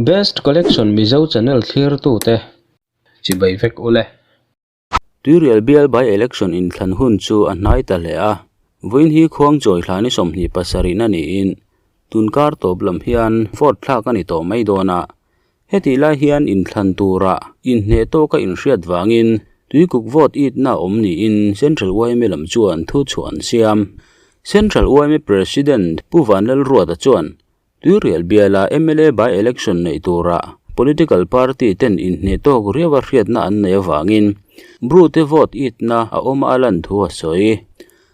Best Collection Mizo channel thlirtute chibai vek ule. Tuirial bial by election inthlan hun chu a hnai ta hle a, vawiin hi khuangchawi thla ni 27 na niin tunkar tawp lam hian vote thlak a ni tawh mai dawn a. Hetih lai hian inthlan tura inhneh tawka inhriat vangin Tuikuk vote itna a awm niin Central yma lam chuan thu chhuah an siam. Central yma President Pu Vanlalruata chuan Tuirial biala mla by-election neih tura political party ten inhneh tawk riau a hriatna an neih avangin Bru te vote itna a awm a lan thu a sawi.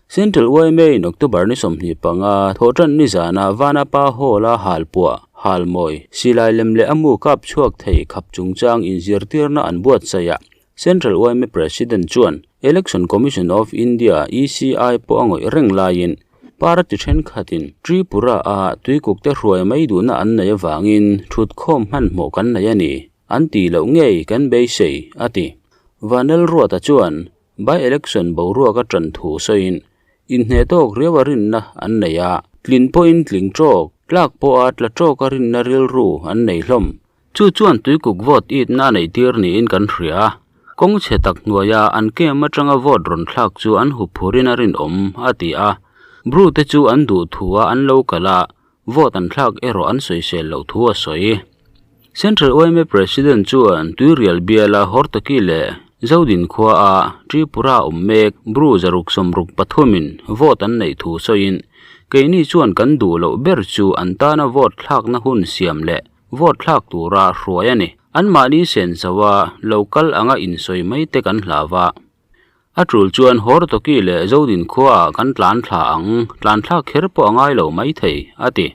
Central yma in October ni 25 thawhtan nizana Vanapa Hall-a halpuah, halmawi, silai lem leh a mu kap chhuak thei khap chungchang inzirtirna an buatsaih a, Central yma President chuan Election Commission of India, ECI, pawh a ngawih reng laiin party thenkhatin Tripura-a tuikukte hruai mai duhna an neih avangin thutkhawm hmanhmawh kan nei a ni, an tih loh ngei kan beisei, a ti. Vanlalruata chuan by-election boruak a tan thu sawiin inhneh tawk riau a rinna an nei a, tlin pawhin tling tawk, tlak pawha tla tawka rinna rilru an nei hlawm. Chu chuan tuikuk vote itna a neih tir niin kan hria a, kawng chhe tak hnuaia an camp atanga vote rawn thlak chu an hup phurin a rinawm, a ti a. Bru te chu an duh thu a an lo kal a, vote an thlak erawh an sawisel loh thu a sawi. Central yma President chuan Tuirial biala Hortaki leh Zodin khua a Tripura awm mek Bru 163 in vote an neih thu sawiin, Keini chuan kan duh loh ber chu an tana vote thlakna hun siam leh Vote thlak tura hruai a ni. Anmahni sen chauh a, lo kal anga insawi mai te kan hlau a. A tul chuan Hortoki leh Zodin khuaah kan tlan thla ang, tlan thlak kher pawh a ngai lo mai thei, a ti.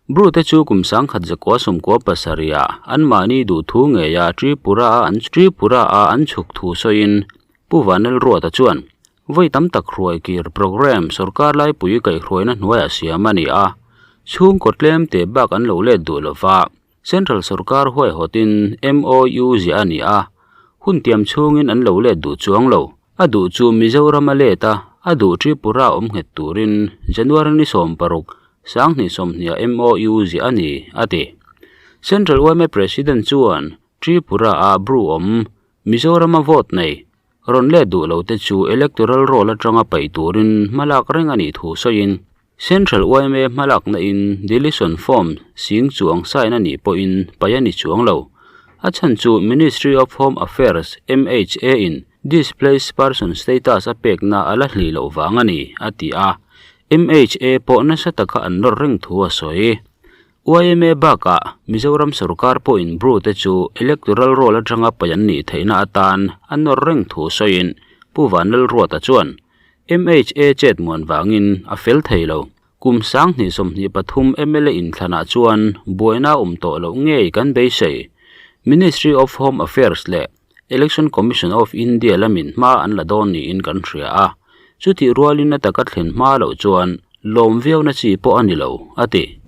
Bru te chu kum 1997 ah anmahni duhthu ngeia Tripura a an Tripura a an chhuk thu sawiin Pu Vanlalruata chuan, Vawi tam tak hruai kir programme sorkar laipui kaihhruaina hnuaiah siam a ni a, chhungkaw tlem teh bak an lo let duh lova, Central sorkar huaihawtin MOU ziah a ni a, hun tiam chhungin an lo let duh chuang lo. A duh chu Mizoram a let a, a duh Tripura awm nghet turin January ni 16, 2020 ah MOU ziah a ni, a ti. Central yma President chuan Tripura ah Bru awm Mizorama vote nei rawn let duh lo te chu electoral roll atanga paih turin hmalak reng a nih thu sawiin Central yma hmalakna in deletion form sing chuang sign a nih pawhin paih a ni chuang lo. A chhan chu Ministry of Home Affairs, MHA, in displaced person status a pekna a la hlih loh vang a ni, a ti a. MHA pawh nasa taka an nawr reng thu a sawi. Yma bakah Mizoram sorkar pawhin Bru te chu electoral roll atanga paih an nih theihna atan a nawr reng thu sawiin Pu Vanlalruata chuan MHA chet muan vangin a fel thei lo. Kum 2023 mla inthlanah chuan buaina a awm tawh loh ngei kan beisei. Ministry of Home Affairs leh Election Commission of India lamin hma an la dawn niin kan hria a, chutih rualin a taka thlen hma loh chuan lawm viauna chi pawh a ni lo, a ti.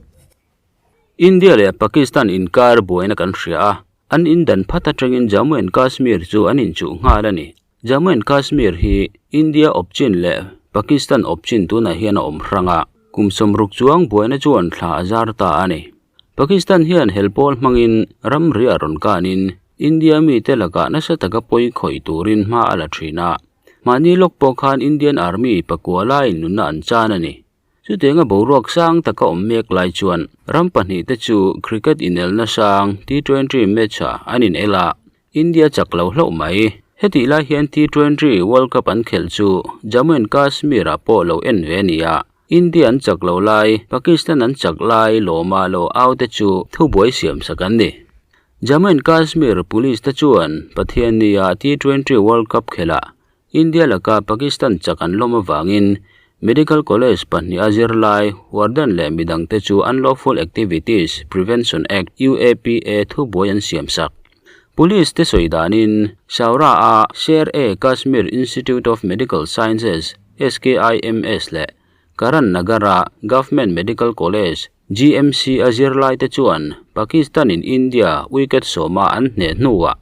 India leh Pakistan inkar buaina kan hria a, an indan phat atangin Jammu and Kashmir chu an inchuh nghal a ni. Jammu and Kashmir hi India awpchin leh Pakistan awpchin tunah hian a awm hrang a, kum 60 chuang buaina chuan thla a zar ta a ni. Pakistan hian helpawl hmangin ramri a rawn kanin India mite lakah nasa taka pawi khawih turin hma a la thin a. Mahni lawk pawh khan Indian Army pakua laiin nunna an chan a ni. Chutianga boruak sang taka awm mek lai chuan ram pahnih te chu cricket inelna sang T20 match ah an inel a, India chak lo hlauh mai. Hetih lai hian T20 World Cup an khelh chu Jammu and Kashmir ah pawh lo en ve a ni a, India an chak lo lai, Pakistan an chak lai lawma lo au te chu thubuai siam sak an ni. Jammu and Kashmir Police te chuan Pathiannia T20 World Cup khelhah India laka Pakistan chak an lawm avangin Medical College pahnih a zirlai warden leh midangte chu Unlawful Activities Prevention Act, UAPA, thubuai an siam sak. Police te sawi danin Saura-a Sher-e-Kashmir Institute of Medical Sciences, SKIMS, leh Karan Nagar-a Government Medical College, GMC a zirlaite chuan Pakistan-in India wicket sawma an hneh hnuah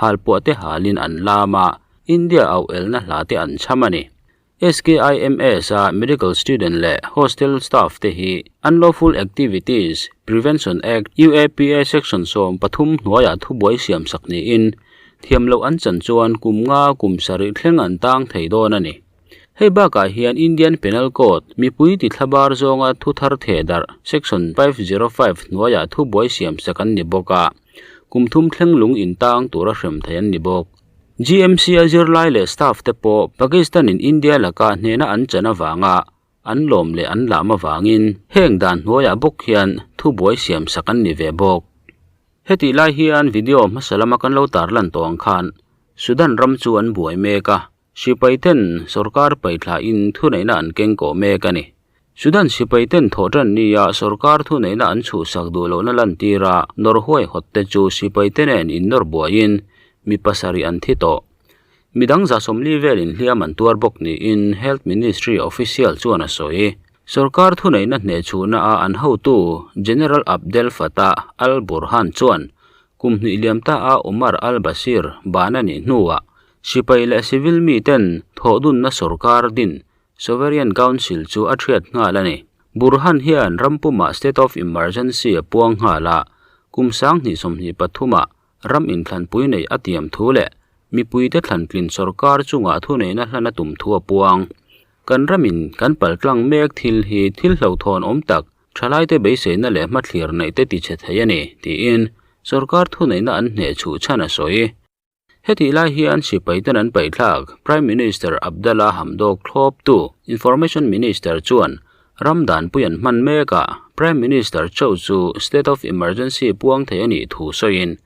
halpuah te halin an lam a, India auh elna hla te an chham a ni. SKIMS a medical student leh hostel staff te hi Unlawful Activities, Prevention Act, UAPA Section 13 hnuaiah thubuai siamsak niin thiam loh an chan chuan kum nga kum sarih thleng an tang thei dawn a ni. Hei bakah hian Indian Penal Code, mipui tithlabar zawnga thu thar theh darh, Section 505 hnuaiah thubuai siamsak an ni bawk a, kum thum thleng lung intang tura hrem thei an ni bawk. GMC a zirlai leh staff te pawh Pakistan in India laka hnena an chan avanga an lawm leh an lam avangin heng dan hnuaiah bawk hian thubuai siam sak an ni ve bawk. Hetih lai hian video hmasa lama kan lo tarlan tawh ang khan Sudan ram chu an buai mek a, Sipai ten sorkar paithlain thuneihna an keng kawh mek a ni. Sudan sipai ten thawhtan nia sorkar thuneihna an chhuhsak duh lohna lantir a, nawr huaihawt te chu sipai te nen innawr buaiin mi pasarih an thi tawh. Midang 40 velin hliam an tuar bawk niin Health Ministry official chuan a sawi. Sorkar thuneihna hnehchhuhna a an hotu General Abdel Fattah al-Burhan chuan kum hnih liam ta a Omar al-Bashir ban a nih hnuah Sipai leh civil miten thawhdunna sorkar din Sovereign Council chu a thiat nghal a ni. Burhan hian ram pumah state of emergency a puang nghal a, kum 2023 ah ram inthlanpui neih a tiam thu leh mipuite thlantlin sorkar chungah thuneihna hlan a tum thu a puang. Kan ramin kan paltlang mek thil hi thil hlauhthawn awm tak thalaite beiseina leh hmathlir neih te tichhe thei a ni, tiin sorkar thuneihna an hneh chhuh chhan a sawi. Hetih lai hian sipai ten an paihthlak Prime Minister Abdalla Hamdok thlawptu Information Minister chuan ram danpui an hman mekah Prime Minister chauh chu State of Emergency puang thei a nih thu sawiin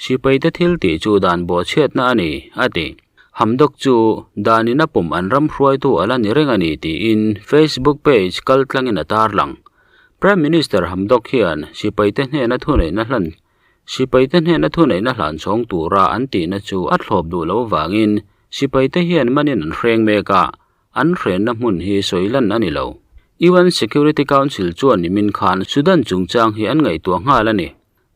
sipaite thil tih chu dan bawhchhiatna a ni, a ti. Hamdok chu danin a pawm an ram hruaitu a la ni reng a ni tiin Facebook page kaltlangin a tarlang. Prime Minister Hamdok hian sipaite hnena thuneihna hlan Sipaite hnena thuneihna hlan chhawng tura an tihna chu a thlawp duh loh avangin sipaite hian manin an hreng mek a, an hrenna hmun hi sawi lan a ni lo. UN Security Council chuan nimin khan Sudan chungchang hi an ngaihtuah nghal a ni.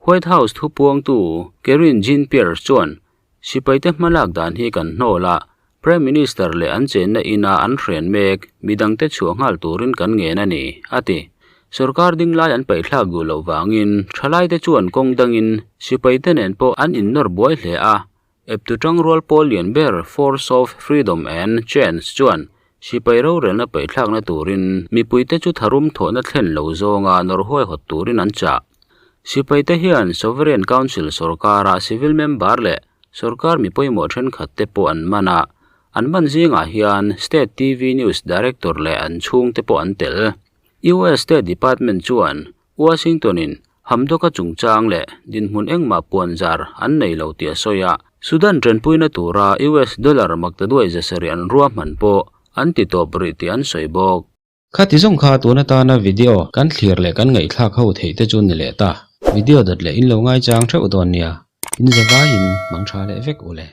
White House thupuangtu Karine Jean-Pierre chuan Sipaite hmalak dan hi kan hnawl a, Prime Minister leh an chenna ina an hren mek midangte chhuah nghal turin kan ngen a ni, a ti. Sorkar dinglai an paihthlak duh loh vangin thalaite chuan kawng dangin sipaite nen pawh an innawr buai hle a, eptu tangrual pawl lian ber Force of Freedom and Change chuan sipai rorelna paihthlakna turin mipuite chu tharum thawhna thlen lo zawnga nawr huaihawt turin an chah. Sipaite hian Sovereign Council sorkara civil member leh sorkar mi pawimawh thenkhat te pawh an man a, an man zingah hian State TV News Director leh an chhungte pawh an tel. US State Department chuan Washington-in Hamdok-a chungchang leh dinhmun engmah puanzar an nei lo tih a sawi a, Sudan tanpuina tura US dollar maktaduai zasarih an ruahman pawh an ti tawp rih tih an sawi bawk. Khati zawng kha tun atana video kan thlir leh kan ngaihthlak ho theih te chu ni leh ta. Video dawt leh in lo ngaichang theuh dawn nia. In zavaiin mang tha leh vek u le.